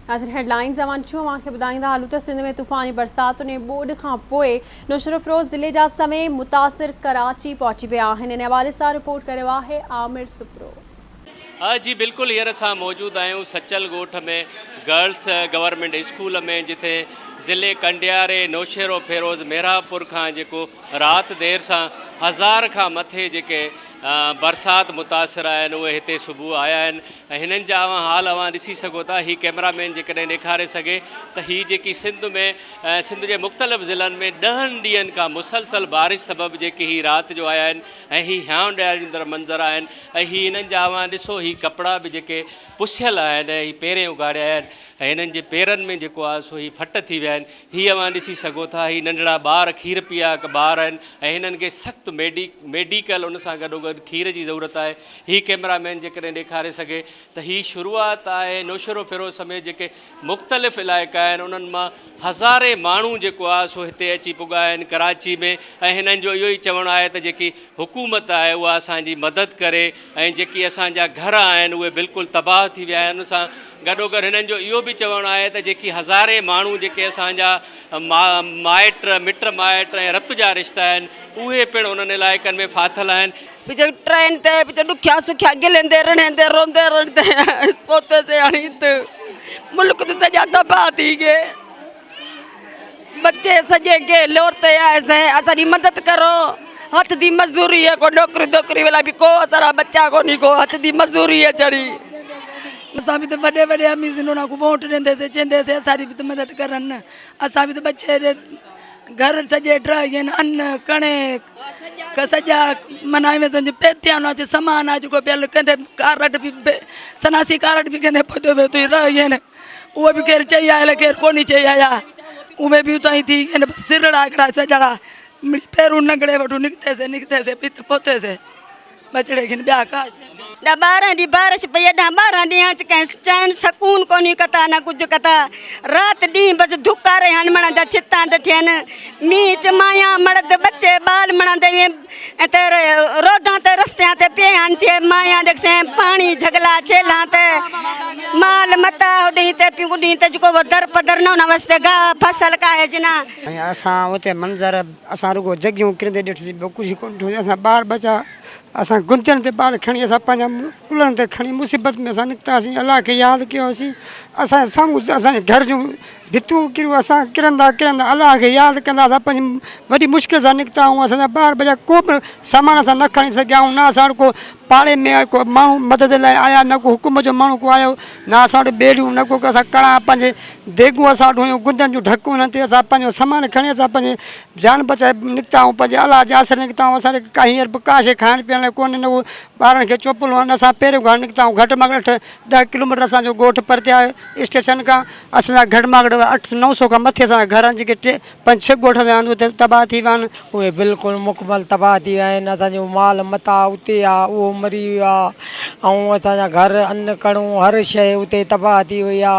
ناظرين هيڊلائنز اوهان ڏٺيون اوهان کي ٻڌائيندا هلون ته سنڌ ۾ طوفاني برساتن ۽ ٻوڏ کان پوء نوشهروفيروز ضلعي جا سوين متاثر ڪراچي پهچي ويا آهن ان حوالي سان رپورٽ ڪريو آهي عامر سپرو. جي بلڪل هينئر اسان موجود آهيون سچل ڳوٺ ۾ گرلس گورنمينٽ اسڪول ۾ جتي ضلعي ڪنڊياري نوشهروفيروز محرابپور کان جيڪو رات دير سان هزار کان مٿي جيڪي برسات متاثر آهن اهي هتي صبح آيا آهن ۽ هنن جا اوهان حال اوهان ڏسي سگهو ٿا هي ڪئميرا مين جيڪڏهن ڏيکاري سگهي ته هي جيڪي سنڌ ۾ سنڌ جي مختلف ضلعن ۾ ڏهن ڏينهن کان مسلسل بارش سبب جيڪي هي رات جو آيا آهن ۽ هي هيانء ڏياريندڙ منظر آهن ۽ هي هنن جا اوهان ڏسو هي ڪپڙا به جيڪي پسيل آهن ۽ هي پيرين اگهاڙيا آهن ۽ هنن جي پيرن ۾ جيڪو آهي سو هي ڦٽ ٿي ويا آهن هي اوهان ڏسي سگهو ٿا هي ننڍڙا ٻار کير پياڪ ٻار آهن ۽ هنن کي سخت ميڊي ميڊيڪل ان سان گڏوگڏ کير جي ضرورت آهي هي ڪئميرا مين جيڪڏهن ڏيکاري سگهي ته هي شروعات آهي نوشهروفيروز سميت جيڪي مختلف علائقا آهن انهن مان هزارين ماڻهو جيڪو آهي سو هتي اچي پڳا آهن ڪراچي ۾ ۽ هنن جو اهو ئي چوڻ آهي ته جيڪي حڪومت آهي اها اسان جي مدد ڪري ۽ جيڪي اسان جا گهر آهن اهي بلڪل تباهه ٿي ويا آهن ان سان گڏوگڏ هنن جو اهو به چوڻ آهي ته جيڪي هزارين ماڻهو جيڪي اسان جا مائٽ مٽ مائٽ ۽ رت جا رشتا آهن اهي پڻ انهن علائقن ۾ ڦاٿل آهن. پڇي ٽرين تي پڇي ڏکيا سکيا گليندي رڙهندي روندي رڙندي پهتي سي هاڻي هت ملڪ ته سڄا تباهه ٿي گئي بچي سڄي گي لور تي آئي سي اسان جي مدد ڪرو هٿ the مزدوري ہے کو نوڪري دوڪري والا به کو اسان را بچا کوني کو هٿ the مزدوري ہے چڙي اسان به ته وڏي وڏي امير انهن کي ووٽ ڏيندي سي چيندي سي اسان جي به ته مدد ڪرن اسان به ته بچي گهر سڄي ڊهي ويا آهن ان ڪڻي سڄا معنيٰ ائين سمجهه پيتيان اچ سامان آ جيڪو پيل ڪنهن تي ڪارڊ به سناسي ڪارڊ به ڪنهن تي پهتو ويو اٿئي رهي ويا آهن اهو به ڪير چئي آيل ڪير ڪونهي چئي آيا اهي به اتان ئي ٿي ويا آهن سرڙا هڪڙا سڄا مڙئي پيرون ننگڙي وٺون نڪتي سي نڪتي سي پت پهتي سي ٻچڙي کن ٻيا ڪا شيء. ڏھ ٻارهن ڏينهن بارش پئي ڏھ ٻارهن ڏينهن اچ ڪنهن چين سڪون ڪونهي ڪتا نه ڪجهه ڪتا رات ڏينهن بس ڌڪا رهيا مڻن جا ڇتان ڊٺين مينهن چمايا مڙد ٻچي ٻال مڻن تي ۽ ته روڊان تي رستيان تي پيهان ٿئي مايان ڏکسين پاڻي جهڳلا چيلهان تي مال متا هوڏهين تي پيون اڏهين تي جيڪو در پدر نه ان وستي گاهه فصل ڪاهي جنا. ۽ اسان اتي منظر اسان رڳو جڳهيون ڪرندي ڏٺوسين ٻيو ڪجهه ڪونه ڏٺوسين اسان ٻار ٻچا اسان گندين تي ٻار کڻي اسان پنهنجا ڪلهن تي کڻي مصيبت ۾ اسان نڪتاسين الله کي ياد ڪيوسين اسان جي سامهون اسان جي گهر جون ڀتون ڪريون اسان ڪرندا ڪرندا الله کي ياد ڪندا اسان پنهنجي وڏي مشڪل سان نڪتا آهيون اسان جا ٻار ٻچا ڪو به سامان اسان نه کڻي سگهيا آهيون نه اسان وٽ ڪو پاڙي ۾ ڪو ماڻهو مدد لاء آيا نه ڪو حڪومت جو ماڻهو ڪو آيو نه اسان وٽ ٻيڙيون نه ڪو اسان ڪڙا پنهنجي ديڳون اسان وٽ هيون گندن جون ڍڪون انهن تي اسان پنهنجو سامان کڻي اسان پنهنجي جان بچائي نڪتا آهيون پنهنجي الله جي آسري نڪتا آهيون اسان کي ڪا هينئر به ڪا شيء کائڻ پيئڻ لاء ڪونهي نه ڪو ٻارن کي چوپلو آهن اسان پيرين گهاڙ نڪتا آهيون گهٽ مان گهٽ اٺ ڏهه ڪلوميٽر اسان جو ڳوٺ پرتي آهي اسٽيشن کان اسان جا گهٽ مان گهٽ اٺ نو سو کان مٿي اسان جا گهر آهن جيڪي ٽي پنج ڇهه ڳوٺ اسان جا آهن اهي تباهه ٿي ويا آهن. اهي بلڪل مڪمل تباهه ٿي ويا آهن اسان جو مال متاع اتي آ اهو مري ويو آ ۽ اسان جا گهر ان ڪڻو هر شيء اتي تباهه ٿي وئي آ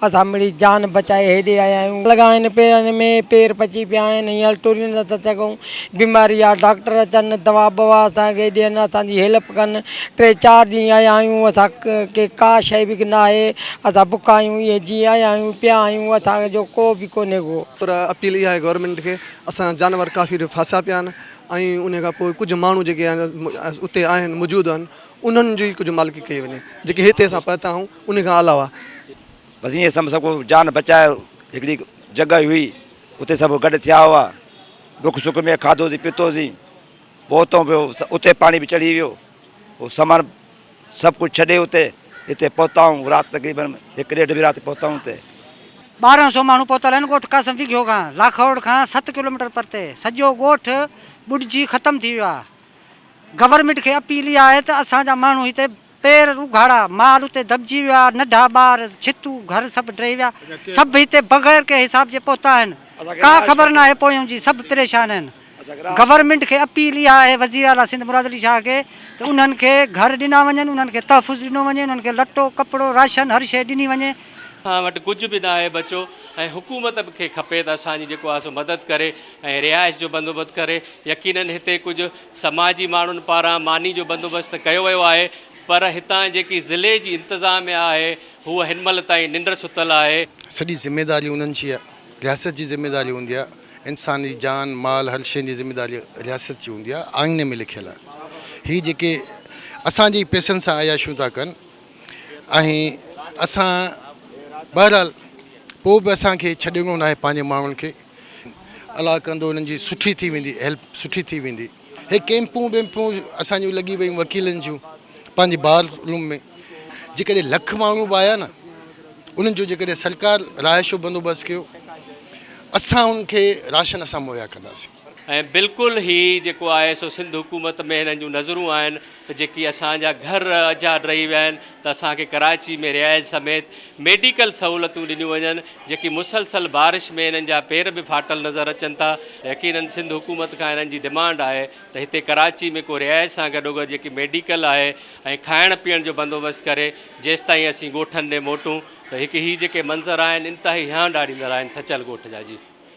اسان مڙئي جان بچائي هيڏي آيا آهيون. لڳا آهن پيرن ۾ پير پچي پيا آهن هينئر ٽري نه ٿا سگهون بيماري آ ڊاڪٽر اچن دوا ٻوا اسان کي ڏين اسان جي هيلپ ڪن ٽي چار ڏينهن آيا آهيون اسان کي ڪا شيء به نه آهي اسان بکا آهيون ايئن جيئن آيا آهيون پيا آهيون اسان جو ڪو به ڪونهي ڪو. پر اپيل اها آهي گورنمينٽ کي اسان جا جانور ڪافي ڦاسيا پيا آهن ۽ انهي کان پوء ڪجهه ماڻهو جيڪي اتي آهن موجود آهن انهن جي ڪجهه مالڪي ڪئي وڃي جيڪي هتي اسان پهتا آهيون انهي کان علاوه. بس ائين سڀ سڀ جان بچائي هڪڙي جڳهه هئي اتي سڀ گڏ ٿيا هئا ڏک سک ۾ کاڌوسين پيتوسين پوء اتان پيو اتي پاڻي به چڙهي ويو پوء سامان سڀ ڪجهه ڇڏي اتي هتي پهتا آهيون رات تقريبن هڪ ڏيڍ بجي رات پهتا آهيون اتي. 12 سو ماڻهو پهتل آهن ڳوٺ قاسم وگهيو کان لاکوڙ کان ست ڪلوميٽر پرتي سڄو ڳوٺ ٻڏجي ختم ٿي ويو آهي گورنمينٽ کي اپيل اها آهي ته اسان جا ماڻهو هتي پير اگهاڙا، مال اتي دٻجي ويو آهي، ننڍا ٻار، ڇتون، گهر سڀ ڊهي ويا، سڀ هتي بغير ڪنهن حساب جي پهتا آهن، ڪا خبر ناهي پويون جي، سڀ پريشان آهن. گورنمينٽ کي اپيل اها آهي وزير اعليٰ سنڌ مراد علي شاهه کي ته انهن کي گهر ڏنا وڃن، انهن کي تحفظ ڏنو وڃي، انهن کي لٽو، ڪپڙو، راشن هر شيء ڏني وڃي. اسان وٽ ڪجهه به ناهي بچو ۽ حڪومت کي کپي ته اسان جي جيڪو آهي سو مدد ڪري ۽ رهائش جو بندوبست ڪري يقينن هتي ڪجهه سماجي ماڻهن پاران ماني جو بندوبست ڪيو ويو آهي. پر هتان جيڪي ضلعي جي انتظاميا آهي هوء هن مهل تائين ننڊ ستل آهي. سڄي ذميداري انهن جي آهي، رياست جي ذميداري هوندي آهي، انسان جي جان، مال هر شيء جي ذميداري رياست جي هوندي آهي، آئين ۾ لکيل آهي. هي جيڪي اسان جي پئسن سان عياشيون ٿا ڪن ۽ اسان بهرحال پوء به اسان کي ڇڏڻو ناهي پنهنجي ماڻهن کي. الله ڪندو انهن جي سٺي ٿي ويندي هيلپ سٺي ٿي ويندي. هي ڪيمپون ويمپون اسان جون لڳي ويون وڪيلن جون پنهنجي بار روم ۾ جيڪڏهن لک ماڻهو به آيا نه انهن جو جيڪڏهن سرڪار رهائش جو بندوبست ڪيو اسان انهن کي راشن اسان مهيا ڪنداسين. ۽ بلڪل هي جيڪو آهي سو سنڌ حڪومت ۾ هنن جون نظرون آهن ته جيڪي اسان جا گهر اجها ڊهي ويا آهن ته اسان کي ڪراچي ۾ رهائش سميت ميڊيڪل سهولتون ڏنيون وڃن جيڪي مسلسل بارش ۾ هنن جا پير به ڦاٽل نظر اچن ٿا يقينن سنڌ حڪومت کان هنن جي ڊمانڊ آهي ته هتي ڪراچي ۾ ڪو رهائش سان گڏوگڏ جيڪي ميڊيڪل آهي ۽ کائڻ پيئڻ جو بندوبست ڪري جيستائين اسين ڳوٺن ڏي موٽون ته هڪ هي جيڪي منظر آهن انتهائي هيانء ڏاڙيندڙ آهن سچل ڳوٺ جا جي.